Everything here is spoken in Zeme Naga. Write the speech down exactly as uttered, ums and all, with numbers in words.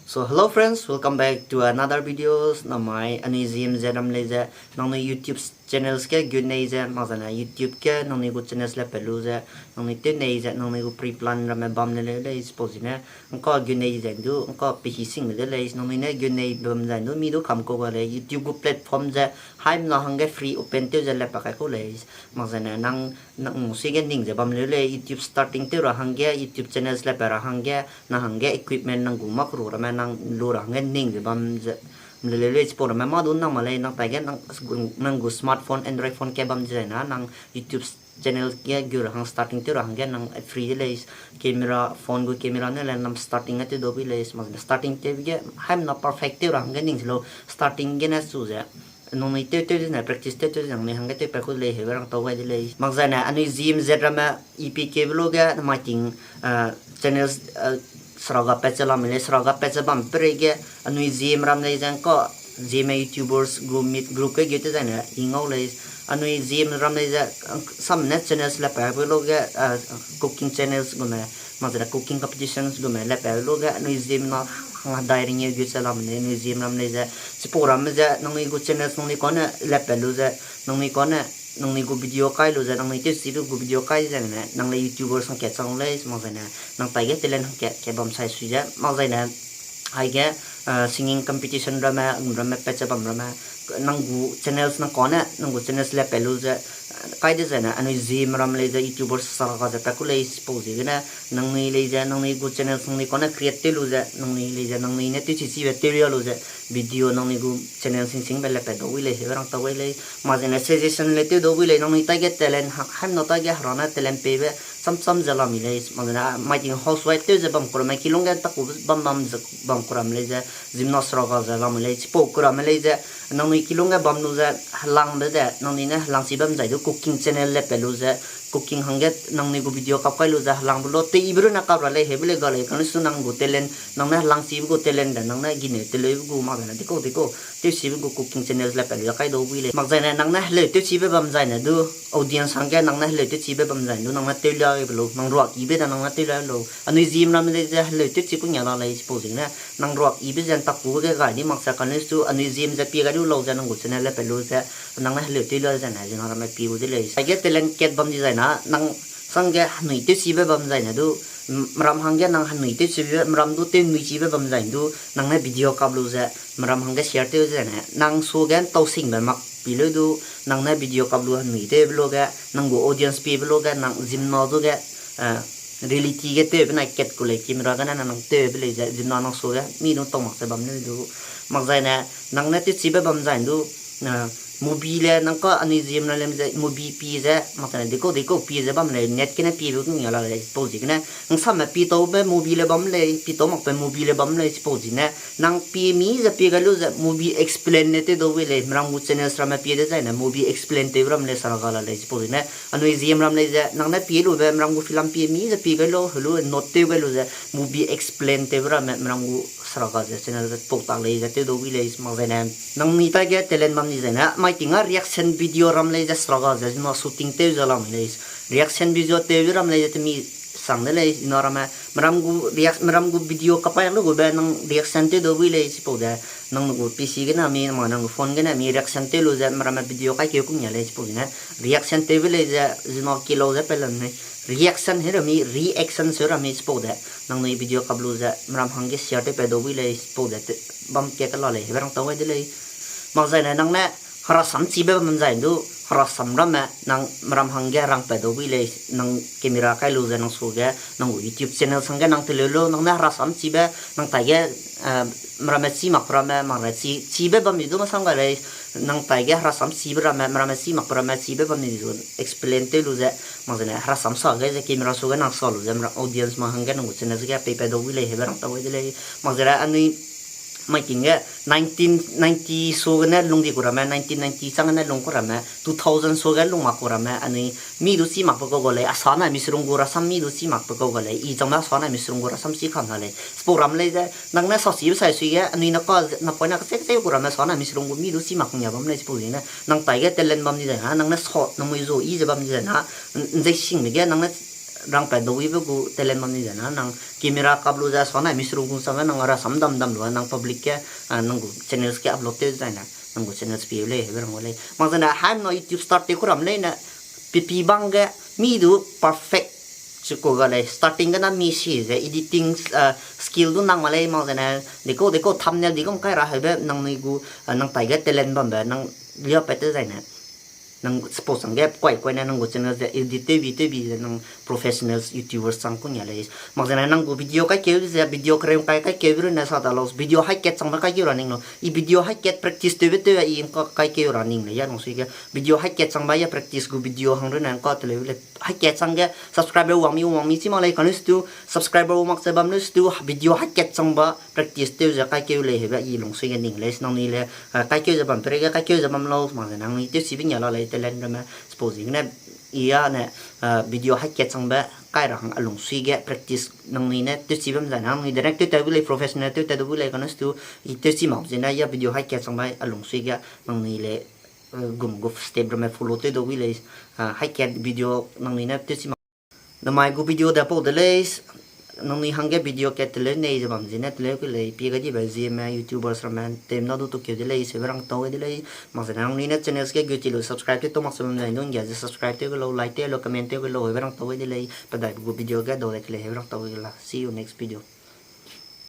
So hello friends, welcome back to another videos. Namai anui ziem ze ram lei ze, nangnui YouTube channels ge gu nei ze, mak zane YouTube ge nangnui gu channels le pe lu ze, nangnui tew nei ze, nangnui gu pre-plan ramme bam le leu lei, chipau zene, ngka gu nei ze du, ngka pehi singbe de lei, nangnui ne gu nei bam zai du, mi du kam kau ga lei, YouTube gu platform ze, haimna hangge free open tew ze le pa kai kau lei, mak zane nang, nang suige ning ze bam leu lei, YouTube starting tew ra hangge, YouTube channels le pe ra hangge, nang hangge equipment nang gu mak ru ramme nang lu ra hangge ning ze bam ze, le leu lei, chipau ramme mâ du nang ma lei, nang taige nang, nang gu smartphone, Android phone ke bam di zai na, nang YouTube channel ge gu ra hang starting tew ra hangge nang free de lei, camera, phone gu camera ne le nam starting ge tew dau bui lei, mak zane starting tew ge, haimna perfect tew ra hangge ning ze lau, starting gene chu ze, nangnui tew tew zene practice tew tew ze nangnui hangge tew pa ku lei, heube rang tau gai de lei. Mak zane anui ziem zet ramme, I P K be lu ge, namai ting, channels, seraga pat ze lamui lei, seraga pat ze bam pereige, anui ziem ram lei ze ngka, ziemme YouTubers gu meet group ge gu tew zai ne, i ngau lei, anui ziem ram lei ze, sam ne channels le pa be lu ge, cooking channels gume, mak zane cooking competitions gume le pa be lu ge, anui ziem na, hang dai ringeu gu ze lamui lei, anui ziem ram lei ze, chipau ramme ze, nangnui gu channels nangnui kane le pa lu ze, nangnui kane, nangnui gu video kai lu ze, nangnui tewchibe gu video kai ze ne, nang le YouTubers hangkat chang lei, mak zane, nang taige talent hangkat ke bam sai sui ze, mak zane, aige, singing competition ramme, gum ramme, pat ze bam ramme, nang gu channels nang kane, nang gu channels le pa lu ze, kai de zai ne, anui ziem ram lei ze, YouTubers seraga ze pa ku lei, chipau ziegene, nangnui lei ze, nangnui gu channels nangnui kane create tew lu ze, nangnui lei ze, nangnui ne tewchichibe tew ria lu ze, video nangnui gu channel sing singbe le pa dau bui lei, heube rang tau gai lei, mak zane suggestion le tew dau bui lei, nangnui taige talent, haimna taige hera ne talent peibe, cham cham ze lamui lei, mak zane, mai ting housewife tew ze bam ku ramme, kilung ge taku bam bam ze bam ku ramme lei ze, ziemna seraga ze lamui lei, chipau ku ramme lei ze, nangnui kilung ge bam lu ze, helangbe ze, nangnui ne helangchi bam zai du cooking channel le pa lu ze, cooking hangge nangnui gu video kap kai lu ze, helangbe lu teibe runne kap ra lei, heube lei ga lei, kane su nang gu talent, nang ne helangchibe gu talent de, nang ne gineu teleube gu mak zane, dikau dikau, tewchibe gu cooking channels le pa lu ze kai dau bui lei. Mak zane, nang ne heleu tewchibe bam zai ne du, audience hangge nang ne heleu tewchibe bam zai ne du, nang ne tewlia be lu, nang ruakibe de nang ne tewlia lu. Anui ziem ram lei ze heleu tewchi ku nia la lei, chipau ziegene, nang ruakibe ze ntaku ge gai ni mak ze kane su anui ziem ze pie gai lu lau ze nang gu channel le pa lu ze, nang ne heleu tewlia zai ne, ziemna ramme pie gu de lei. Aige talent kat bam di zai na, nang sangge henui tewchibe bam zai ne du, meram hangge nang henui tewchibe, meram du tew nui chibe bam zai du, nang ne video kap lu ze, meram hangge share tew zai ne, nang suage ntau singbe mak pi leu du, nang ne video kap lu henui tewbe lu ge, nang gu audience piebe lu ge, nang ziemna du ge, reality ge tewbe nai kat ku lei, camera gene nang tewbe lei ze, ziemna nang suage, mi du ntau mak ze bam leu du. Mak zai ne, nang ne tewchibe bam zai du, movie le nang ka anui ziem ra lem ze movie pie ze, mak zane dikau dikau pie ze bam lei, net gene piebe gu nia la lei, chipau ziegene, nang samme pie taube movie le bam lei, pie tau makbe movie le bam lei, chipau ziegene, nang pie mi ze pie gai lu ze movie explain ne tew dau bui lei, meram gu channels ramme pie de zai ne movie explain tewbe ram lei seraga la lei, chipau ziegene, anui ziem ram lei ze, nang ne pie lube, meram gu film pie mi ze pie gai lu, helu note tew gai lu ze, movie explain tewbe ramme, meram gu seraga ze channel ze pau tak lei ze tew dau bui lei, mak zai ne. Nangnui taige talent bam di zai ne, mai ting a reaction video ram lei ze seraga ze ziemna shooting tew ze lamui lei. Reaction video tewbe ram lei ze temi sang de lei, ziemna ramme, meram gu react-, meram gu video kapai lu gube nang reaction tew dau bui lei, chipau de, nang gu P C gene mi, ma nang gu phone gene mi reaction tew lu ze, meramme video kaikeu ku nia lei, chipau ziegene, reaction tewbe lei ze, ziemna kilau ze pe lam lei. Reaction he ra mi, reaction se ra mi, chipau de, nangnui video kap lu ze, meram hangge share tew pa dau bui lei, chipau de, bam ka kela lei, heube rang tau gai de lei. Mak zai ne, nang ne, herasam chibe bam zai du, herasam ramme, nang meram hangge rang pa dau bui lei, nang camera kai lu ze, nang suage, nang gu YouTube channel sangge nang teleu lu, nang ne herasam chibe, nang taige, meramme chi mak ramme, mak ra chi, chibe bam mi du masang ga lei, nang taige herasam chibe ramme, meramme chi mak ramme, chibe bam mi du explain tew lu ze, mak zane herasam sa gai ze camera suage nang sa lu ze, mera audience ma hangge nang gu channel ge pei pa dau bui lei, heube rang tau gai de lei, mak zane anui mai ting ge nineteen ninety suagene lung di ku ramme, nineteen ninety chang gene lung ku ramme, two thousand suage lung mak ku ramme, anui mi du chi makbe kau ga lei, asa na mi serung gu rasam mi du chi makbe kau ga lei, i chang na sa na mi serung gu rasam chi kam la lei. Chipau ram lei ze, nang ne sa chibe sai sui ge, anui na ka, napoina kacheu kacheu ku ramme sa na mi serung gu mi du chi mak nia bam lei, chipau ziegene, nang taige talent bam di zai na, nang ne sa, nang mui zu i ze bam di zai na, nzei singbe ge, nang ne rangpat dau ibe gu talent bam ni ze na, nang camera kap lu ze sa nai mi seruk gu sabe nang rasam dam dam lu nang public ge, nang gu channels ge upload tew zaine nang gu channels pie lei heube rang gu lei. Mak zene haimna YouTube start tew ku ram leine, pipi bang ge mi du perfect chikau ga lei. Starting gene mi si ze editing skill du nang ma lei, mak zene dekau dekau thumbnail di gum kai ra heube nangnui gu, nang taige talent bambe nang liapat tew zaine nang suppose changge kuai kuai ne nang gu channel ze edit tewbi tewbi ze nang professionals YouTubers chang ku nia lei. Mak zene nang gu video kaikeu ze video kereu kai kaikeube runne sa da lau, video haikat changbe kaikeu ra ning lau. I video haikat practice tewbe tew i ngka kaikeu ra ning lei ya lungsui ge. Video haikat changbe ya practice gu video hang runne ngka teleu lei. Haikat changge subscriber wang mi wang mi chi mak lei kane stu, subscriber wang mak che bam lu stu video haikat changbe practice tew ze kaikeu lei heube i lungsui ge ning lei. Nangnui le kaikeu ze bam pere ge kaikeu ze bam lau, mak zene nangnui tewchibe nia la lei talent ramme. Suppose gene i a ne video haikat changbe kai ra hang a lungsui ge practice nangnui ne tewchi bam zaine nangnui direct tew tat gu lei, professional tew tat du gu lei kane stu, i tewchi mak zene ya video haikat changbe a lungsui ge nangnui le gum gu step ramme follow tew dau wi lei. Haikat video nangnui ne tewchi mak. Namai gu video de pau de lei, nangnui hangge video kat teleu nei ze bam zene teleu ke lei, pie gai dibe ziemme YouTubers ramme tem na du tukeu de lei, seube rang tau gai de lei. Mak zene nangnui ne channels ge gu chi lu subscribe tew tau mak se bam zai du nggia ze subscribe tew gu lau, like tew lau, comment tew gu lau, heube rang tau gai de lei. Pedaibe gu video ge dau de ke lei, heube rang tau gai la. See you next video.